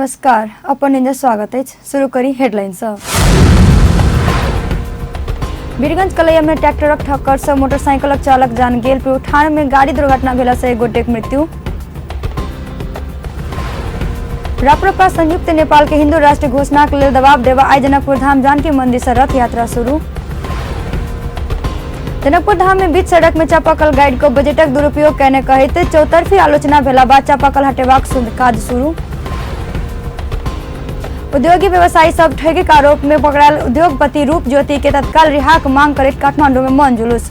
नमस्कार, अपन निंजा स्वागत अछि। शुरू करी हेडलाइन सँ। वीरगंज कलैया में ट्रैक्टरक ठक्कर सँ मोटरसाइकिलक चालक जान गेल। पिउठान में गाड़ी दुर्घटना भेला सँ एक गोटेक मृत्यु। राप्रपा संयुक्त नेपाल के हिंदू राष्ट्र घोषणाक लेल दबाव देवा आइ जनकपुर धाम जानकी मंदिर सँ रथ यात्रा शुरू। जनकपुर धाम में बीच सड़क में चापाकल गाइड को बजटक दुरुपयोग कयने कहैत चौतरफी आलोचना भेला बाद चापाकल हटेबाक काज शुरू। उद्योगी व्यवसायी सब ठगी के आरोप में पकड़ायल उद्योगपति रूप ज्योति के तत्काल रिहाक मांग करैत काठमांडू में मौन जुलूस।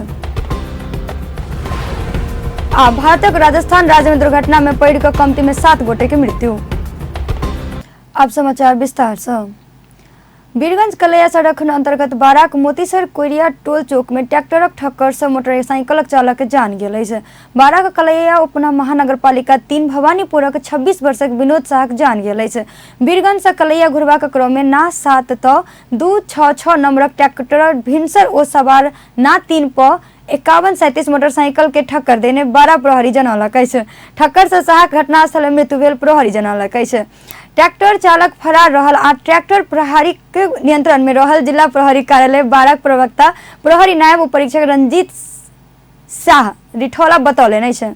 आ भारतक राजस्थान राज्य में दुर्घटना में पड़ि कऽ कमती में 7 गोटे के मृत्यु। अब समाचार विस्तार से। वीरगंज कलैया सड़क खंड अंतर्गत बाराक मोतीसर कोरिया टोल चौक में ट्रैक्टरक ठक्कर से मोटरसाइकिलक चालक के जान गेल अछि। बाराक कलैया उपना महानगरपालिका 3 भवानीपुरक 26 वर्षक विनोद शाहक जान गेल अछि। वीरगंज से कलैया घुरबाक क्रम में ना 7 त 266 नंबरक ट्रैक्टर भिनसर ओ सवार ना 3 प 5137 मोटरसाइकिल के ठक्कर देने 12 प्रहरी जनौलक अछि। ठक्कर से शाहक घटनास्थल में मृत्यु भेल प्रहरी जनौलक अछि। ट्रैक्टर चालक फरार रहल आ ट्रैक्टर प्रहरी के नियंत्रण में रहल जिला प्रहरी कार्यालय 12 प्रवक्ता प्रहरी नायब उपरीक्षक रंजीत शाह रिठौला बतौलनि अछि।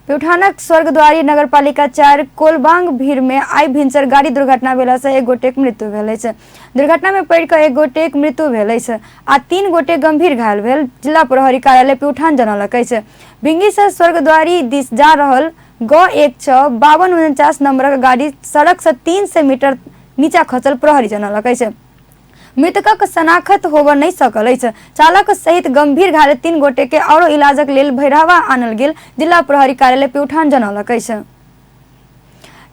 प्युठानक स्वर्गद्वारी नगरपालिका 4 कोलबांग भीड़ में आइ भिनसर गाड़ी दुर्घटना भेला से एक गोटेक मृत्यु भेल अछि। दुर्घटना में पड़ि कऽ एक गोटेक मृत्यु भेल अछि आ 3 गोटे गंभीर घायल भेल जिला प्रहरी कार्यालय प्युठान जनौलक अछि। भिंगी से स्वर्गद्वारी दिस जा रहल ग 1 6 52 49 नंबरक गाड़ी सड़क से 300 मीटर नीचा खसल प्रहरी जनौलक अछि। मृतकक शनाखत होबय नहि सकल अछि। चालक सहित गंभीर घायल 3 गोटे के औरो इलाजक लेल भैरहवा आनल गेल जिला प्रहरी कार्यालय प्युठान जनौलक अछि।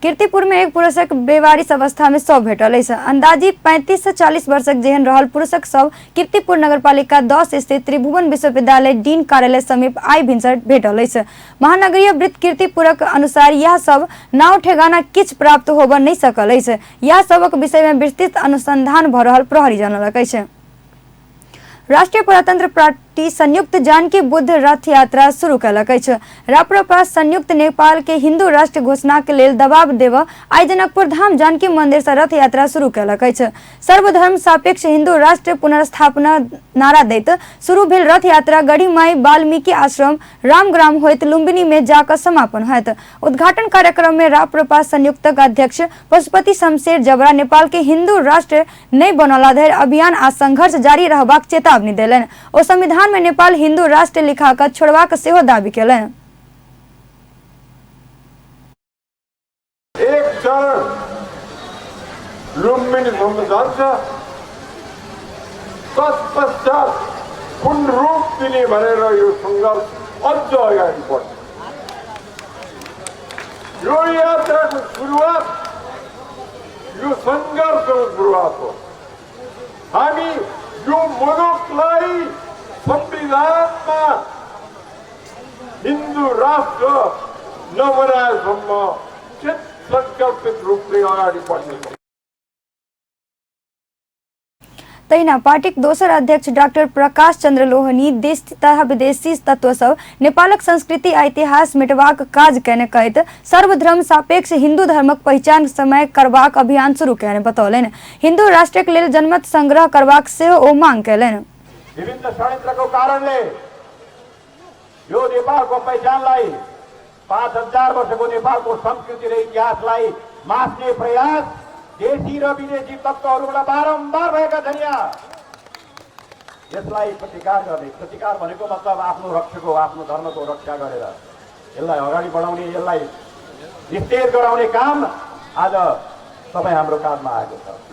कीर्तिपुर में एक पुरुषक बेवारिस अवस्था में शव भेटल अछि। अंदाजी 35 से 40 वर्षक जेहन रहल पुरुषक शव कीर्तिपुर नगरपालिका 10 स्थित त्रिभुवन विश्वविद्यालय डीन कार्यालय समीप आइ भिनसर भेटल अछि। महानगरीय वृत्त कीर्तिपुरक अनुसार यह सब नाव ठेगाना किछु प्राप्त होबय नहि सकल अछि। यह सबक विषय में विस्तृत अनुसंधान भ रहल प्रहरी जनौलक अछि। राष्ट्रीय प्रजातंत्र पार्टी संयुक्त जानकी बुद्ध रथ यात्रा शुरू कयलक अछि। राप्रपा संयुक्त नेपाल के हिंदू राष्ट्र घोषणा के लेल दबाव देबऽ आइ जनकपुर धाम जानकी मंदिर से रथ यात्रा शुरू कयलक अछि। सर्वधर्म सापेक्ष हिंदू राष्ट्र पुनर्स्थापना नारा दैत शुरू भेल रथ यात्रा गढ़ीमाई वाल्मीकि आश्रम रामग्राम होइत लुम्बिनी में जाकऽ समापन होयत। उद्घाटन कार्यक्रम में राप्रपा संयुक्तक अध्यक्ष पशुपति शमशेर जबरा नेपाल के हिंदू राष्ट्र नहि बनौला धरि अभियान आ संघर्ष जारी रहबाक चेतावनी देलनि। ओ संविधान में नेपाल हिंदू राष्ट्र लिखा कऽ छोड़बाक सेहो दावी केलनि। एक चरण लुम्बिनीसम्म जान्छ, तत्पश्चात पूर्ण रूप दिने भनेर यो सङ्घर्ष अझ अगाडि बढ्छ। यो यात्राको सुरुवात, यो सङ्घर्षको सुरुवात हो। हामी यो मुलुकलाई संविधानमा हिन्दू राष्ट्र नबनाएसम्म चित सङ्कल्पित रूपले अगाडि बढ्नेछौँ। तहिना पार्टीक दोसर अध्यक्ष डाक्टर प्रकाश चंद्र लोहनी देश तथा विदेशी तत्व सब नेपालक संस्कृति आ इतिहास मिटबाक काज कयने कहैत सर्वधर्म सापेक्ष हिंदू धर्मक पहिचान समय करबाक अभियान शुरू कयने बतौलनि। हिंदू राष्ट्रक लेल जनमत संग्रह करबाक सेहो ओ मांग कयलनि। विभिन्न षड्यन्त्रको कारणले यो नेपालको पहिचानलाई 5000 वर्षको नेपालको संस्कृति र इतिहासलाई मास्ने प्रयास देशी र विदेशी तत्त्वहरूबाट बारम्बार भएका छन्। यहाँ यसलाई प्रतिकार गर्ने, प्रतिकार भनेको मतलब आफ्नो रक्षको, आफ्नो धर्मको रक्षा गरेर यसलाई अगाडि बढाउने, यसलाई निस्तेज गराउने काम आज तपाईँ हाम्रो काँधमा आएको छ।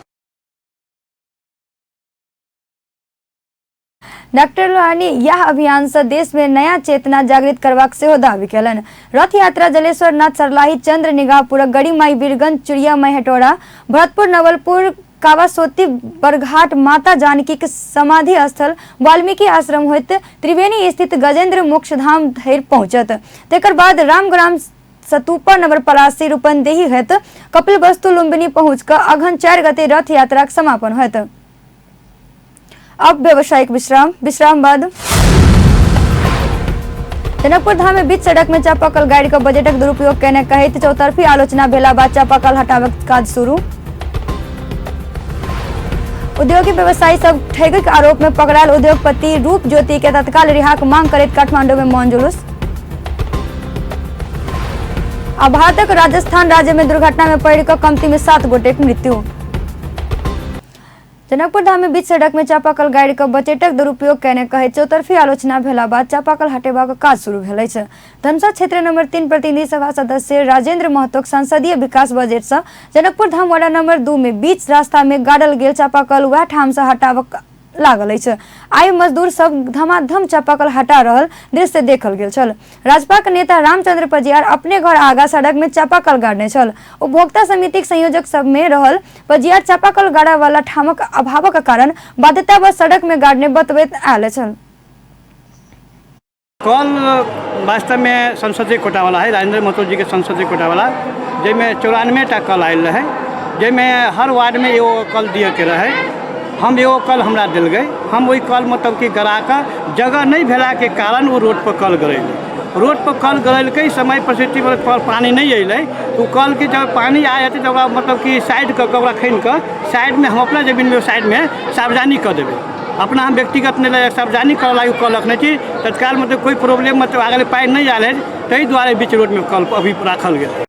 डाक्टर लोहानी यह अभियान से देश में नया चेतना जागृत करबाक सेहो दावी कयलनि। रथ यात्रा जलेश्वरनाथ सरलाही चंद्र निगाहपुरक गढ़ीमाई वीरगंज चुड़ियामाई हेटौड़ा भरतपुर नवलपुर कावासोती बरघाट माता जानकी के समाधि स्थल वाल्मीकि आश्रम होइत त्रिवेणी स्थित गजेंद्र मोक्षधाम धरि पहुंचत। तकर बाद रामग्राम सतुपा नगर पलासी रूपंदेही होइत कपिलवस्तु लुम्बिनी पहुंच कऽ अघन 4 गते रथ यात्राक समापन होयत। अब व्यावसायिक विश्राम, विश्राम बाद जनकपुर धाम में बीच सड़क में चापाकल गाड़ि के बजटक दुरुपयोग केने कहैत चौतरफी आलोचना भेला बाद चापाकल हटाबक काज शुरू। उद्योगी व्यवसायी सब ठगीक आरोप में पकड़ायल उद्योगपति रूप ज्योति के तत्काल रिहाक मांग करैत काठमांडू में मौन जुलूस। आ भारतक राजस्थान राज्य में दुर्घटना में पड़ि कऽ कमती में 7 गोटेक मृत्यु। जनकपुर धाम में बीच सड़क में चापाकल गाड़ि के बजटक दुरुपयोग केने कहैत चौतरफी आलोचना भेला बाद चापाकल हटेबाक काज शुरू भेल अछि। धनुषा क्षेत्र नंबर 3 प्रतिनिधि सभा सदस्य राजेंद्र महतोक संसदीय विकास बजट से जनकपुर धाम वार्ड नंबर 2 में बीच रास्ता में गाड़ल गेल चापाकल वएह ठाम से हटाबक लागल अछि। आइ मजदूर सब धमाधम चापाकल हटा रहल दृश्य देखल गेल छल। राजपाक नेता रामचंद्र पजियार अपने घर आगा सड़क में चापाकल गाड़ने छल। उपभोक्ता समितिक संयोजक सब में रहल पजियार चापाकल गाड़ा वाला ठामक अभावक कारण बाध्यतावश सड़क में गाड़ने बतबैत आयल छल। कल वास्तव में संसदीय कोटा वाला है, राजेंद्र महतो जी के संसदीय कोटा वाला, जाहिमे 94 टा कल आयल रहे, जाहिमे हर वार्ड में एगो कल दिए के रहे। हम एगो कल हमरा दिल गए, हम ओहि कल मतलब कि गड़ा कऽ जगह नहीं भेलाके कारण ओ रोड पर कल गड़ेलै। रोड पर कल गड़ेलकै, समय परिस्थिति पर पानी नहीं अयलै, तो कल के जब पानी आ जेतै तऽ ओकरा मतलब कि साइड कऽ कऽ ओकरा खनि कऽ साइडमे हम अपना जमीनमे साइडमे सार्वजनिक कऽ देबै। अपना हम व्यक्तिगत नहीं लए सार्वजनिक करऽ लागि कल रखने छी। तत्काल मतलब कोई प्रॉब्लम मतलब आगे पानि नहीं आयल है, ताहि दुआरे बीच रोडमे कल अभी राखल गेल।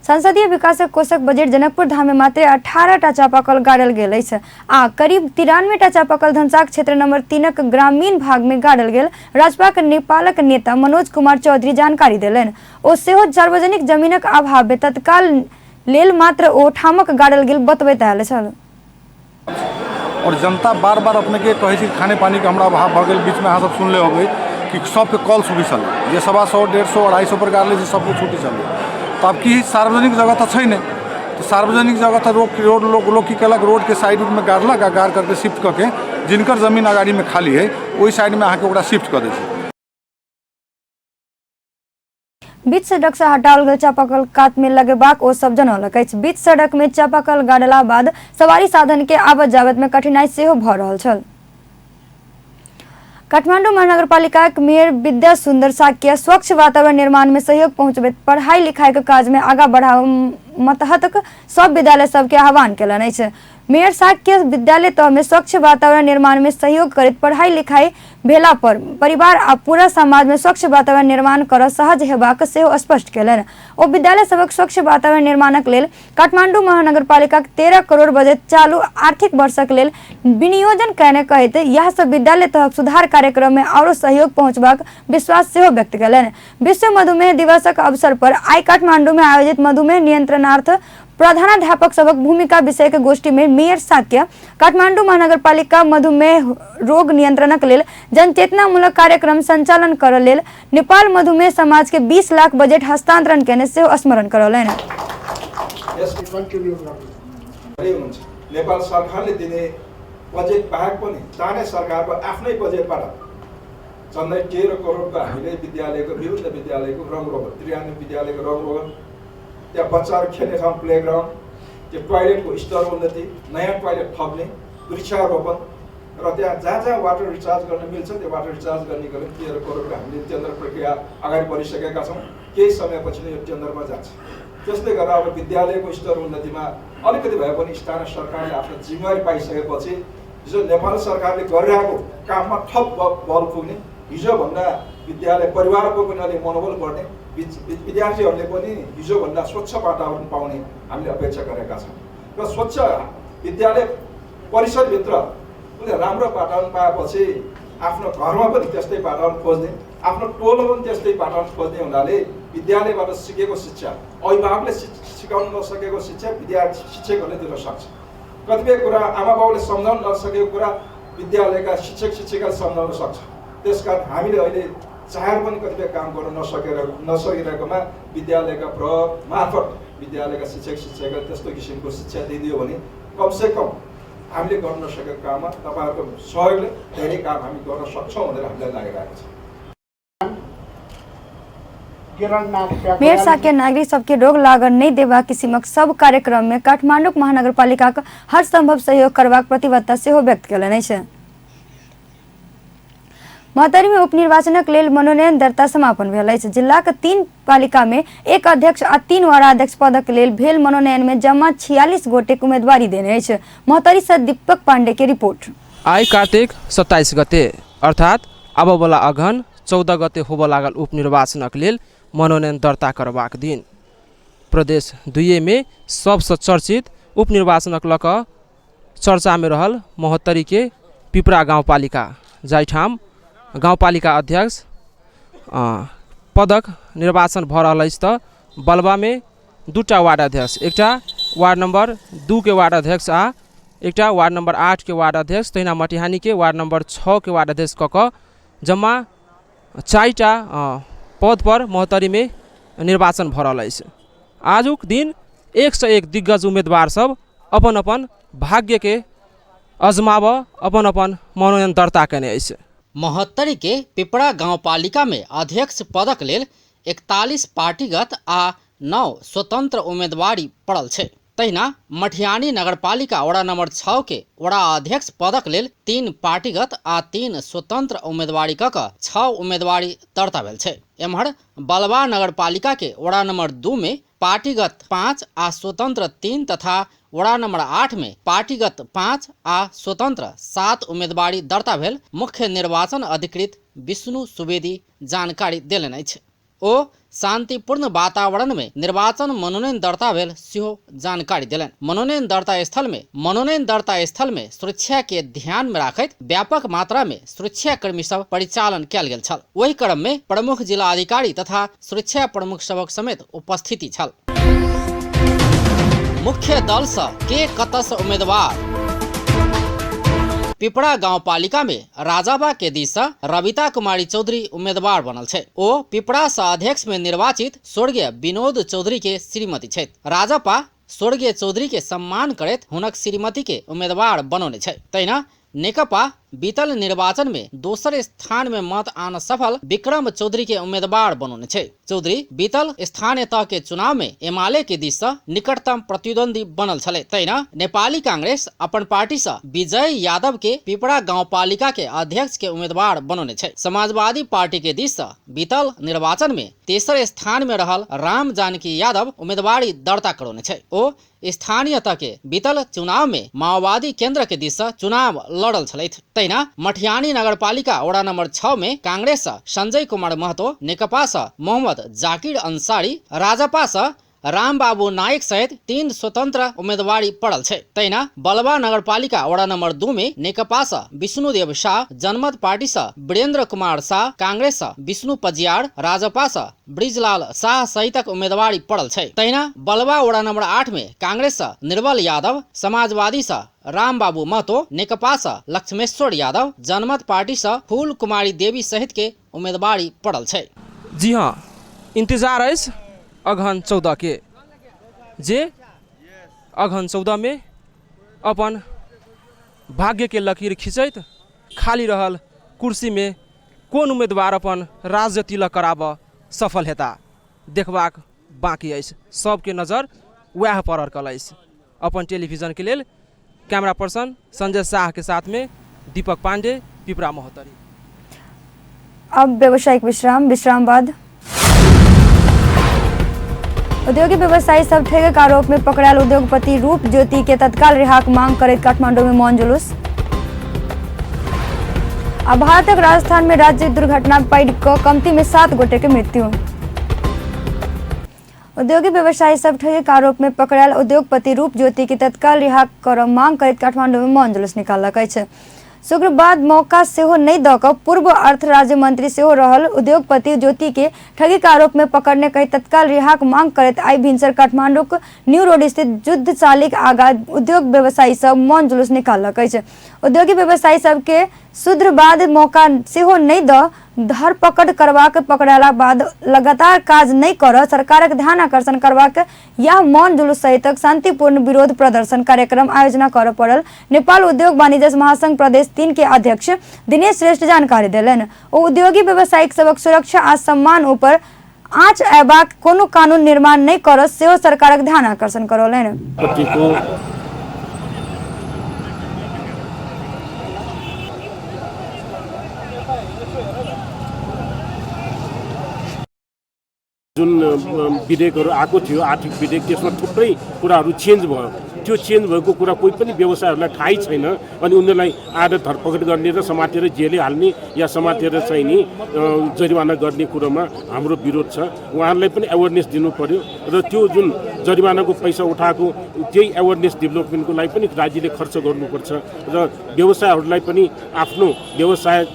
संसदीय विकासक कोषक बजट जनकपुर धाम में मात्र 18 टा चापाकल गाड़ल गेल अछि आ करीब 93 टा चापाकल धनुषाक क्षेत्र नंबर 3 ग्रामीण भाग में गाड़ल गेल राजपाक नेपालक नेता मनोज कुमार चौधरी जानकारी देलनि। ओ सेहो सार्वजनिक जमीनक अभाव में तत्काल लेल मात्र ओ ठामक गाड़ल गेल बतबैत आयल छल। और जनता बार बार अपने के कहै छै खाने पानी के हमरा अभाव भऽ गेल। बीच में अहाँ सब सुनले होबै कि सबके कल छुटी छलै, जे 125, 150, 250 पर गाड़ले छै सबके छुटी छलै। तऽ आब की सार्वजनिक जगह तऽ छै नहि, तऽ सार्वजनिक जगह तऽ रोड लोग की केलक, रोडके साइड उडमे गाड़लक आ गाड़ करके शिफ्ट कऽ के जिनकर जमीन अगाड़ीमे खाली है ओहि साइडमे अहाँके ओकरा शिफ्ट कऽ दै छै। बीच सड़क से हटाओल गेल चापाकल कात में लगेबाक ओ सब जनौलक अछि। बीच सड़क में चापाकल गाड़ला बाद सवारी साधन के आवत जावत में कठिनाई सेहो भऽ रहल छल। काठमांडू महानगरपालिकाक मेयर विद्या सुंदर साक्य स्वच्छ वातावरण निर्माण में सहयोग पहुंचबैत पढ़ाई लिखाई के काज में आगा बढ़ाव मतहतक सब विद्यालय सबके आह्वान केलनि अछि। मेयर साक्य विद्यालय तह में स्वच्छ वातावरण निर्माण में सहयोग करैत पढ़ाई लिखाई भेला पर परिवार आ पूरा समाज में स्वच्छ वातावरण निर्माण करऽ सहज हेबाक सेहो स्पष्ट केलनि। ओ विद्यालय सभक स्वच्छ वातावरण निर्माणक लेल काठमांडू महानगरपालिकाक 13 करोड़ बजट चालू आर्थिक वर्षक लेल विनियोजन कयने कहैत यह सब विद्यालय तहक सुधार कार्यक्रम में औरो सहयोग पहुंचबाक विश्वास सेहो व्यक्त केलनि। विश्व मधुमेह दिवसक अवसर पर आइ काठमांडू में आयोजित मधुमेह नियंत्रणार्थ प्रधानाध्यापक सभक भूमिका विषय के गोष्ठी में मेयर साक्य काठमांडू महानगरपालिका मधुमेह रोग नियंत्रणक लेल जनचेतनामूलक कार्यक्रम संचालन करऽ लेल नेपाल मधुमेह समाज के 20 लाख बजट हस्तांतरण केने सेहो स्मरण करौलनि। नेपाल सरकारले दिने बजेट बाहेक पनि स्थानीय सरकारको आफ्नै बजेटबाट झन्डै 13 करोडको हामीले विद्यालयको विभिन्न विद्यालयको रङरोगन, 93 विद्यालयको रङरोगन, त्यहाँ बच्चाहरू खेल्ने ठाउँ प्लेग्राउन्ड, त्यो टोयलेटको स्तर उन्नति, नयाँ टोयलेट थप्ने, वृक्षारोपण र त्यहाँ जहाँ जहाँ वाटर रिचार्ज गर्न मिल्छ त्यो वाटर रिचार्ज गर्ने गरी 13 करोडको हामीले टेन्डर प्रक्रिया अगाडि बढिसकेका छौँ। केही समयपछि नै यो टेन्डरमा जान्छ। त्यसले गर्दा अब विद्यालयको स्तर उन्नतिमा अलिकति भए पनि स्थानीय सरकारले आफ्नो जिम्मेवारी पाइसकेपछि हिजो नेपाल सरकारले गरिरहेको काममा थप बल पुग्ने, हिजोभन्दा विद्यालय परिवारको पनि अलिक मनोबल बढ्ने, विद्यार्थीहरूले पनि हिजोभन्दा स्वच्छ वातावरण पाउने हामीले अपेक्षा गरेका छौँ। र स्वच्छ विद्यालय परिसरभित्र उसले राम्रो वातावरण पाएपछि आफ्नो घरमा पनि त्यस्तै वातावरण खोज्ने, आफ्नो टोलमा पनि त्यस्तै वातावरण खोज्ने हुनाले विद्यालयबाट सिकेको शिक्षा अभिभावकले सिकाउन नसकेको शिक्षा विद्यार्थी शिक्षकहरूले दिन सक्छ। कतिपय कुरा आमा बाउले सम्झाउन नसकेको कुरा विद्यालयका शिक्षक शिक्षिकाले सम्झाउन सक्छ। त्यसकारण हामीले अहिले चाहेर पनि कतिपय काम गर्न नसकिरहेकोमा विद्यालयका प्रयोग मार्फत विद्यालयका शिक्षक शिक्षिकाले त्यस्तो किसिमको शिक्षा दिइदियो भने कमसेकम हामीले गर्न नसकेको काममा तपाईँहरूको सहयोगले धेरै काम हामी गर्न सक्छौँ भनेर हामीलाई लागिरहेको छ। मेयर साक्य नागरिक सबके रोग लागल नहि देबाक किसिमक सब कार्यक्रम में काठमांडू महानगरपालिकाक हर संभव सहयोग करबाक प्रतिबद्धता सेहो व्यक्त केलनि अछि। महोत्तरी में उपनिर्वाचनक लेल मनोनयन दर्ता समापन भेल अछि। जिलाक 3 पालिका में 1 अध्यक्ष आ 3 वार्ड अध्यक्ष पदक लेल भेल मनोनयन में जमा 46 गोटेक उम्मीदवारी देने अछि। महोत्तरी से दीपक पांडे के रिपोर्ट। आइ कार्तिक 27 गते अर्थात आबयवला अगहन 14 गते होबय लागल उपनिर्वाचनक लेल मनोनयन दर्ता करबाक दिन। प्रदेश 2 में सबसँ चर्चित उपनिर्वाचनक लऽ कऽ चर्चामे रहल महोत्तरीके पिपरा गाउँपालिका, जाहिठाम गाउँपालिका अध्यक्ष पदक निर्वाचन भऽ रहल अछि। तऽ बलवामे 2टा वार्ड अध्यक्ष, एकटा वार्ड नंबर 2 के वार्ड अध्यक्ष आ एकटा वार्ड नंबर 8 के वार्ड अध्यक्ष, तहिना मटिहानीके वार्ड नंबर 6 के वार्ड अध्यक्ष कऽ कऽ जम्मा 4टा पद पर महोत्तरीमे निर्वाचन भऽ रहल अछि। आजुक दिन 1 से 1 दिग्गज उम्मीदवार सब अपन अपन भाग्यके अजमाबऽ अपन अपन मनोनयन दर्ता केने अछि। महोत्तरी के पिपरा गाउँपालिका में अध्यक्ष पदक लेल 41 पार्टीगत आ 9 स्वतंत्र उम्मीदवारी पड़ल छै। तहिना मठियानी नगरपालिका वडा नंबर 6 के वडा अध्यक्ष पदक लेल 3 पार्टीगत आ 3 स्वतंत्र उम्मीदवारी क कऽ 6 उम्मीदवारी दर्ता भेल छै। एम्हर बलवा नगरपालिका के वडा नंबर 2 में पार्टीगत 5 आ स्वतंत्र 3 तथा वडा नंबर 8 में पार्टीगत 5 आ स्वतंत्र 7 उम्मीदवारी दर्ता भेल मुख्य निर्वाचन अधिकृत विष्णु सुवेदी जानकारी देलनि अछि। ओ शांतिपूर्ण वातावरण में निर्वाचन मनोनयन दर्ता भेल सेहो जानकारी देलनि। मनोनयन दर्ता स्थल में सुरक्षा के ध्यान में राखैत व्यापक मात्रा में सुरक्षा कर्मी सब परिचालन कयल गेल छल। ओहि क्रम में प्रमुख जिला अधिकारी तथा सुरक्षा प्रमुख सबक समेत उपस्थिति छल। मुख्य दल से के कतऽ से उम्मीदवार। पिपरा गाउँपालिका में राजाबा के दिस से रविता कुमारी चौधरी उम्मीदवार बनल छै। ओ पिपरा से अध्यक्ष में निर्वाचित स्वर्गीय विनोद चौधरी के श्रीमती छथि। राजपा स्वर्गीय चौधरी के सम्मान करैत हुनक श्रीमती के उम्मीदवार बनौने छै। तहिना नेकपा बीतल निर्वाचन में दोसर स्थान में मत आन सफल विक्रम चौधरी के उम्मीदवार बनौने छै। चौधरी बीतल स्थानीय तह के चुनाव में एमाले के दिस से निकटतम प्रतिद्वंदी बनल छलै। तहिना नेपाली कांग्रेस अपन पार्टी से विजय यादव के पिपरा गाउँपालिका के अध्यक्ष के उम्मीदवार बनौने छै। समाजवादी पार्टी के दिस से बीतल निर्वाचन में तेसर स्थान में रहल राम जानकी यादव उम्मीदवारी दर्ता करौने छै। ओ स्थानीय तह के बीतल चुनाव में माओवादी केंद्र के दिस से चुनाव लड़ल छलथि। तहिना मठियानी नगरपालिका वडा नंबर 6 में कांग्रेस से संजय कुमार महतो, नेकपा से मोहम्मद जाकिर अंसारी, राजपा से रामबाबू नायक सहित 3 स्वतंत्र उम्मीदवारी पड़ल छै। तहिना बलवा नगरपालिका वडा नंबर 2 में नेकपा से विष्णुदेव शाह, जनमत पार्टी से वीरेंद्र कुमार शाह, कांग्रेस से विष्णु पजियार, राजपा से ब्रिजलाल शाह सहितक उम्मीदवारी पड़ल छै। तहिना बलवा वडा नंबर 8 में कांग्रेस से निर्बल यादव, समाजवादी से रामबाबू महतो, नेकपा से लक्ष्मेश्वर यादव, जनमत पार्टी से फूल कुमारी देवी सहित के उम्मीदवारी पड़ल छै। जी हाँ, इंतजार अछि अगहन 14 के, जे अगहन 14 में अपन भाग्य के लकीर खींचैत खाली रहल कुर्सी में कोन उम्मीदवार अपन राज्य तिलक कराबऽ सफल हेता देखबाक बाँकी अछि। सबके नजर वएह पर अटकल अछि। अपन टेलीविजन के लेल कैमरा पर्सन संजय शाह के साथ में दीपक पांडे, पिपरा महोत्तरी। अब व्यावसायिक विश्राम, विश्राम बाद औद्योगिक व्यवसायी सब ठगक आरोप में पकड़ायल उद्योगपति रूप ज्योति के तत्काल रिहाक मांग करैत काठमांडू में मौन जुलूस। आ भारतक राजस्थान में राज्य दुर्घटना पड़ि कऽ कमती में 7 गोटे के मृत्यु। औद्योगिक व्यवसायी सब ठगक आरोप में पकड़ायल उद्योगपति रूप ज्योति के तत्काल रिहा करऽ मांग करैत काठमांडू में मौन जुलूस निकाललक अछि। शुक्रवार मौका सेहो नहि दऽ कऽ पूर्व अर्थ राज्य मंत्री सेहो रहल उद्योगपति ज्योति के ठगीक आरोप में पकड़ने कहि तत्काल रिहाक मांग करैत आइ भिनसर काठमांडूक न्यू रोड स्थित युद्ध चालीक आगा उद्योग व्यवसायी सब मौन जुलूस निकाललक अछि। औद्योगिक व्यवसायी सबके शुद्रवाद मौका सेहो नहि दऽ धरपकड़ करबाक पकड़ाला बाद लगातार काज नहि करऽ सरकारक ध्यान आकर्षण करबाक यह मौन जुलूस सहितक शांतिपूर्ण विरोध प्रदर्शन कार्यक्रम आयोजना करऽ पड़ल नेपाल उद्योग वाणिज्य महासंघ प्रदेश 3 के अध्यक्ष दिनेश श्रेष्ठ जानकारी देलनि। ओ उद्योगी व्यवसायिक सबक सुरक्षा आ सम्मान ऊपर आँच अयबाक कोनो कानून निर्माण नहि करऽ सेहो सरकारक ध्यान आकर्षण करौलनि। जुन विधेयकहरू आएको थियो, आर्थिक विधेयक, त्यसमा थुप्रै कुराहरू चेन्ज भयो। त्यो चेन्ज भएको कुरा कोही पनि व्यवसायहरूलाई थाहै छैन अनि उनीहरूलाई आएर धरपकड गर्ने र समातेर जेलै हाल्ने या समातेर चाहिँ नि जरिवाना गर्ने कुरोमा हाम्रो विरोध छ। उहाँहरूलाई पनि एवेरनेस दिनु पर्यो र त्यो जुन जरिवानाको पैसा उठाएको त्यही एवेरनेस डेभलपमेन्टको लागि पनि राज्यले खर्च गर्नुपर्छ र व्यवसायहरूलाई पनि आफ्नो व्यवसाय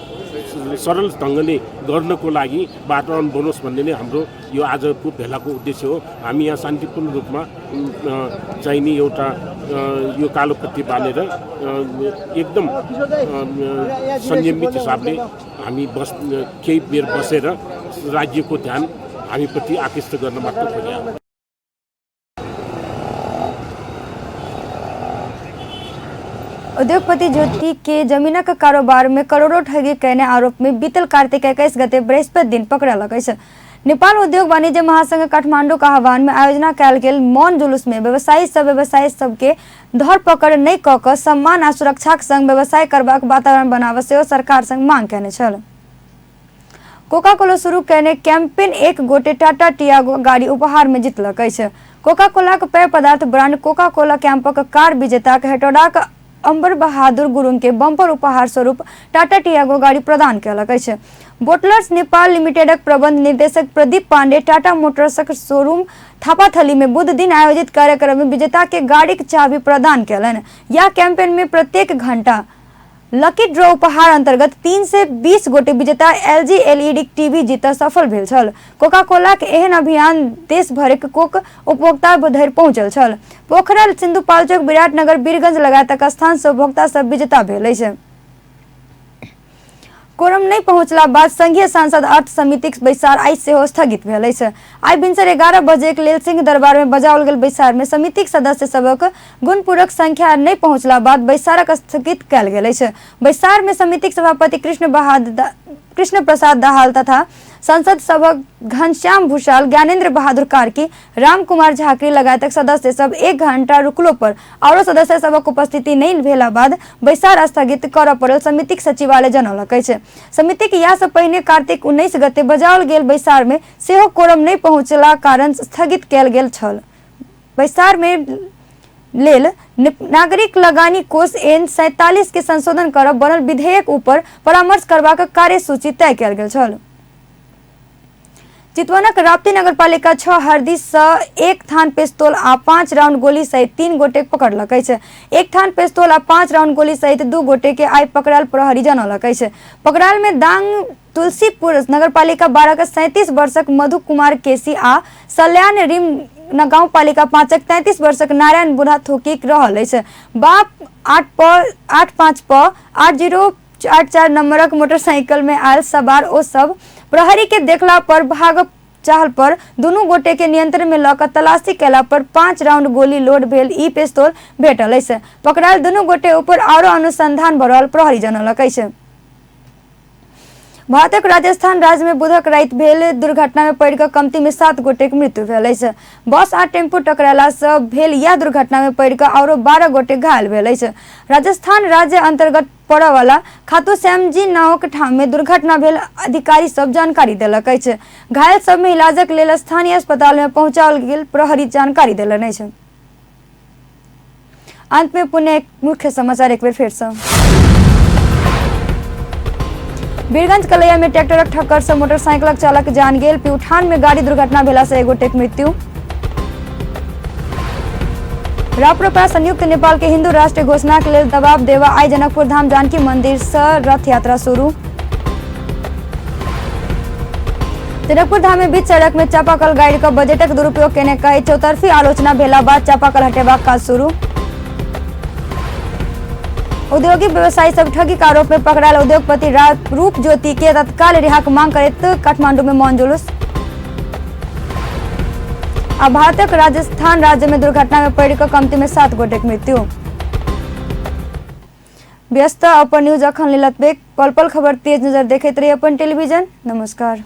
सरल ढङ्गले गर्नको लागि वातावरण बनोस् भन्ने नै हाम्रो यो आजको भेलाको उद्देश्य हो। हामी यहाँ शान्तिपूर्ण रूपमा चाहिँ नि एउटा यो कालो पत्ती बाँधेर एकदम संयमित हिसाबले हामी केही बेर बसेर राज्यको ध्यान हामीप्रति आकृष्ट गर्न मात्र खोज्या। उद्योगपति ज्योति के जमीनक कारोबार में करोड़ों ठगी कयने आरोप में बीतल कार्तिक 21 गते बृहस्पति दिन पकड़लक अछि। नेपाल उद्योग वाणिज्य महासंघ काठमांडू के आह्वान में आयोजना कयल गेल मौन जुलूस में व्यवसायी सब के धरपकड़ नहि कऽ कऽ सम्मान आ सुरक्षाक संग व्यवसाय करबाक वातावरण बनाबऽ सेहो सरकार संग मांग कयने छल। कोका कोला शुरू कयने कैंपेन एक गोटे टाटा टियागो गाड़ी उपहार में जीतलक अछि। कोका कोलाक पेय पदार्थ ब्रांड कोका कोला कैंपक कार विजेताक हेटौडाक अंबर बहादुर गुरुङ के बम्पर उपहार स्वरूप टाटा टियागो गाड़ी प्रदान कयलक अछि। बोटलर्स नेपाल लिमिटेडक प्रबंध निर्देशक प्रदीप पांडे टाटा मोटर्सक शोरूम थापाथली में बुध दिन आयोजित कार्यक्रम में विजेता के गाड़ीक चाबी प्रदान कयलनि। यह कैंपेन में प्रत्येक घंटा लकी ड्रॉ उपहार अंतर्गत 320 गोटे विजेता LG LED TV जीत सफल भेल छल। कोका कोला के एहन अभियान देश भरिक कोक उपभोक्ता धरि पहुंचल छल। पोखरा, सिन्धुपाल्चोक, विराटनगर, वीरगंज लगायतक स्थान सँ उपभोक्ता सब विजेता भेल अछि। कोरम नहि पहुंचला बाद संघीय सांसद अर्थ समितिक बैसार आइ सेहो स्थगित भेल अछि। आइ भिनसर 11 बजेक लेल सिंह दरबार में बजाओल गेल बैसार में समितिक सदस्य सभक गुणपूरक संख्या नहि पहुंचला बाद बैसारक स्थगित कयल गेल अछि। बैसार में समितिक सभापति कृष्ण प्रसाद दाहाल तथा संसद सभक घनश्याम भूषाल, ज्ञानेन्द्र बहादुर कार्की, राम कुमार झाकरी लगायतक सदस्य सब 1 घंटा रुकलो पर आरो सदस्य सभक उपस्थिति नहि भेला बाद बैसार स्थगित करऽ पड़ल समितिक सचिवालय जनौलक अछि। समितिक इएह सँ पहिने कार्तिक 19 गते बजाओल गेल बैसार में सेहो कोरम नहि पहुंचला कारण स्थगित कयल गेल छल। बैसार में लेल नागरिक लगानी कोष एन 47 के संशोधन करब बनल विधेयक ऊपर परामर्श करबाक कार्यसूची तय कयल गेल छल। चितवनक राप्ती नगरपालिका 6 हरदी सँ 1 थान पिस्तौल आ 5 राउंड गोली सहित 3 गोटे पकड़लक अछि। 1 थान पिस्तौल आ 5 राउंड गोली सहित 2 गोटे के आइ पकड़ायल प्रहरी जनौलक अछि। पकड़ायल में दांग तुलसीपुर नगरपालिका 12 के 37 वर्षक मधु कुमार केसी आ सल्यान रिम गाउँपालिका 5 33 वर्षक नारायण बुढ़ा थोकी रहल अछि। बाप 8 प 85 प 8084 नंबरक मोटरसाइकिल में आयल सवार ओ सब प्रहरी के देखला पर भाग चाहल पर दुनू गोटे के नियंत्रण में लऽ कऽ तलाशी कयला पर 5 राउंड गोली लोड भेल ई पिस्तौल भेटल अछि। पकड़ायल दुनू गोटे ऊपर आरो अनुसंधान भऽ रहल प्रहरी जनौलक अछि। भारतक राजस्थान राज्य में बुधक राति भेल दुर्घटना में पड़ि कऽ कमती में 7 गोटेक मृत्यु भेल अछि। बस आ टेम्पू टकराला सँ भेल यह दुर्घटना में पड़ि कऽ आरो 12 गोटे घायल भेल अछि। राजस्थान राज्य अंतर्गत पड़य वाला खाटू श्यामजी नामक ठाम में दुर्घटना भेल अधिकारी सब जानकारी देलक अछि। घायल सब में इलाजक लेल स्थानीय अस्पताल में पहुंचाओल गेल प्रहरी जानकारी देलनि अछि। अंत में पुनः मुख्य समाचार एक बेर फेर सँ। वीरगंज कलैया में ट्रैक्टरक ठक्कर से मोटरसाइकिलक चालक जान गेल। पिउठान में गाड़ी दुर्घटना भेला से एक गोटेक मृत्यु। राप्रपा संयुक्त नेपाल के हिंदू राष्ट्र घोषणा के लेल दबाव देवा आइ जनकपुर धाम जानकी मंदिर से रथ यात्रा शुरू। जनकपुर धाम में बीच सड़क में चापाकल गाड़ी का बजटक दुरुपयोग केने कही चौतरफी आलोचना भेला बाद चापाकल हटेबाक काज शुरू। औद्योगिक व्यवसायी सब ठगी के आरोप में पकड़ायल उद्योगपति रूप ज्योति के तत्काल रिहाक मांग करैत काठमांडू में मौन जुलूस। आ भारतक राजस्थान राज्य में दुर्घटना में पड़ि कऽ कमती में 7 गोटेक मृत्यु। व्यस्त अपन न्यूज अखन लेल एतबे। पल पल खबर तेज नजर देखैत रही अपन टेलीविजन। नमस्कार।